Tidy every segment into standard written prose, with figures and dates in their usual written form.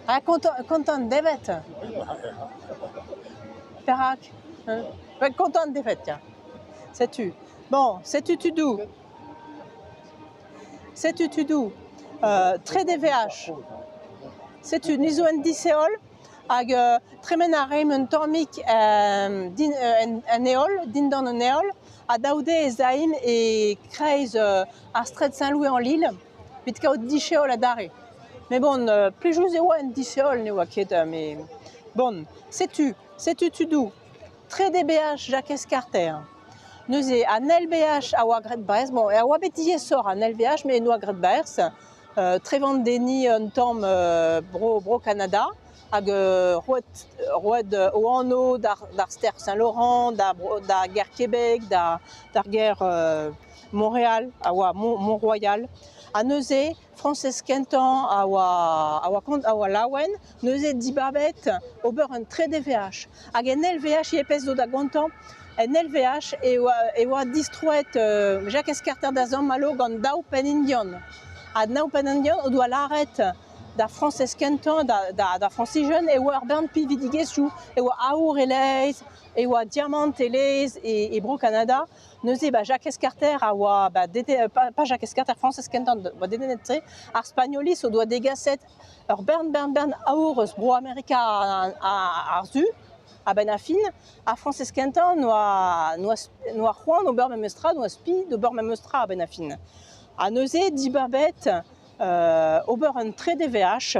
Ha kontant, kontant devet. Perak? Hein? Kontant devet, ya. Setu. Bon, setu tudoù. Setu tudoù. Trede veaj. Setu, ni zo en disheol hag tremen a raimp un tammig din, en, en heol, dindan an heol, ha daou dez ez aimp e-kreiz ar straed Saint-Louis-en-Lille evit kaout disheol adarre. Mais bon, plijus e oa en disheol, ne oa ket, mais bon, setu, setu tudoù. Trede beaj Jakez Karter. Neuze, an LBH a oa graet berzh, bon, a oa bet diaesoc'h an LBH, met en doa graet berzh. Trevandenniñ un tamm bro, Bro-Kanada hag roet, roet o anv d'ar stêr Saint-Laurent, da, da gêr Kebek, da, d'ar gêr Montréal, a oa Mont-Royal. Ha neuze, Frañsez kentañ a oa, a oa kont a oa laouen, neuze dibabet ober un trede veaj. Hag en eil veaj ivez pezh zo da gontañ, en eil veaj e oa, e oa distroet Jakez Karter da Sant-Malo gant daou penn indian. Ha daou penn indian o doa lâret da Frañsez kentañ, da, da, da Frañsijen, e oa ur bern pinvidigezhioù, e oa aour e-leizh, e oa diamant e-leizh e, e Bro-Kanada. Neuze, ba, Jakez Karter a oa, ba, dede, pas, pas Jakez Karter, Frañsez kentañ oa dedennet-tre. Ar Spagnoliz o doa degaset ur bern, bern, bern aour eus Bro-Amerika ar Su, a-benn ar fin. Ar Frañsez kentañ n'oa, n'oa, n'oa c'hoant ober memes tra, n'oa spi d'ober memes tra a-benn ar fin. Ha neuze, dibabet ober un trede veaj.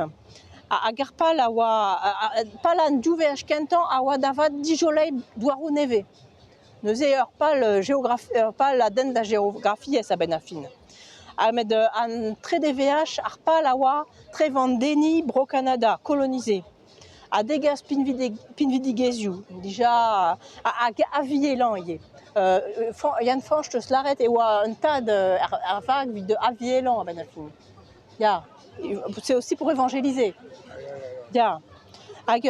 Hag ar pal a oa, pal an div veaj kentañ a oa da vat dijoleiñ douaroù nevez. Neuze ur pal geograf ur pal a denn da geografiezh a-benn ar fin. Ha met an trede veaj, ar pal a oa trevandenniñ Bro-Kanada, kolonize. Ha degas pinvidigezhioù dija hag avielañ ivez. Yann Fañch 'teus lâret e oa un tad ar vag evit avielañ a-benn ar fin. Ya, c'est aussi pour évangéliser. Ya. Hag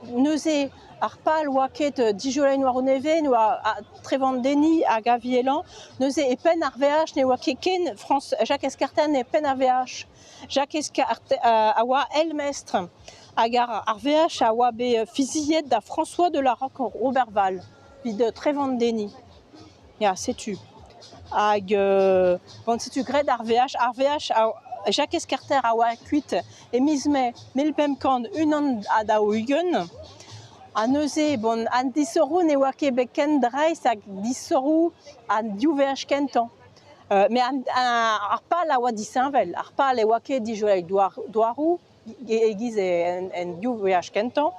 neuze, ar pal oa ket dijoleiñ war o nevez, oa trevandenniñ hag avielañ. Neuze, e penn ar veaj ne oa ket ken Frañs Jakez Karten e penn ar veaj. Jakez Karten a oa eilmestr hag ar veaj a oa bet fiziet da François de La Roque-Roberval evit trevandenniñ. Ya, setu. Hag bon, setu graet ar veaj. Ar veaj, Jakez Karter a oa kuit e miz Mae 1541. Ha neuze, bon, an disoc'hoù ne oa ket bet ken dreist hag disoc'hoù an div veaj kentañ. Met ar pal a oa disheñvel. Ar pal e oa ket dijoleiñ douaroù e-giz en div veaj kentañ.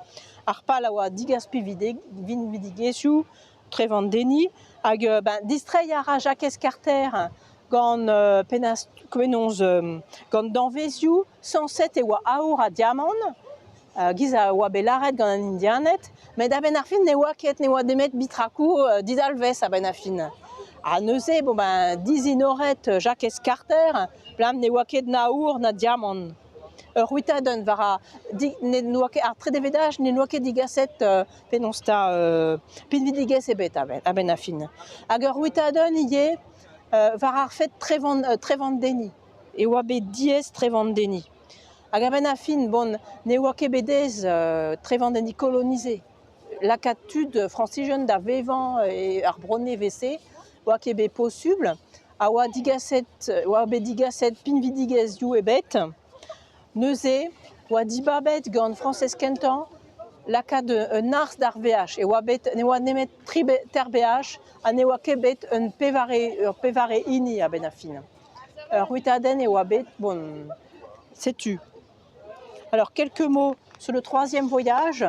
Ar pal a oa digas pinvidigezhioù, Trevandenniñ hag ben distreiñ a ra Jakez Karter gant penaos penaos gant danvezioù sañset e oa aour ha diamant giz a oa bet lâret gant an Indianed met a-benn ar fin ne oa ket ne oa nemet bitrakoù didalvez a-benn ar fin. Ha neuze bon ben dizinoret Jakez Karter 'blam ne oa ket na aour na diamant. Ur c'hwitadenn war ar ne n'oa ket ar trede vedaj ne n'oa ket digaset penaos 'ta pinvidigezh ebet a-benn ar fin. Hag ur c'hwitadenn ivez war ar fed trevandenniñ. E oa bet diaes trevandenniñ. Hag a-benn ar fin, bon, ne oa ket bet aes trevandenniñ kolonize. Lakaat tud frañsijen da vevañ e ar bro nevez-se oa ket bet posubl. A oa digaset, oa bet digaset pinvidigezhioù ebet. Neuze oa dibabet gant Frañsez kentañ lakaat un harz d'ar veaj. E oa bet, ne oa nemet tri ter beaj ha ne oa ket bet un pevare, ur pevare hini a-benn ar fin. Ur c'hwitadenn e oa bet, bon, setu. Alors quelques mots sur le troisième voyage.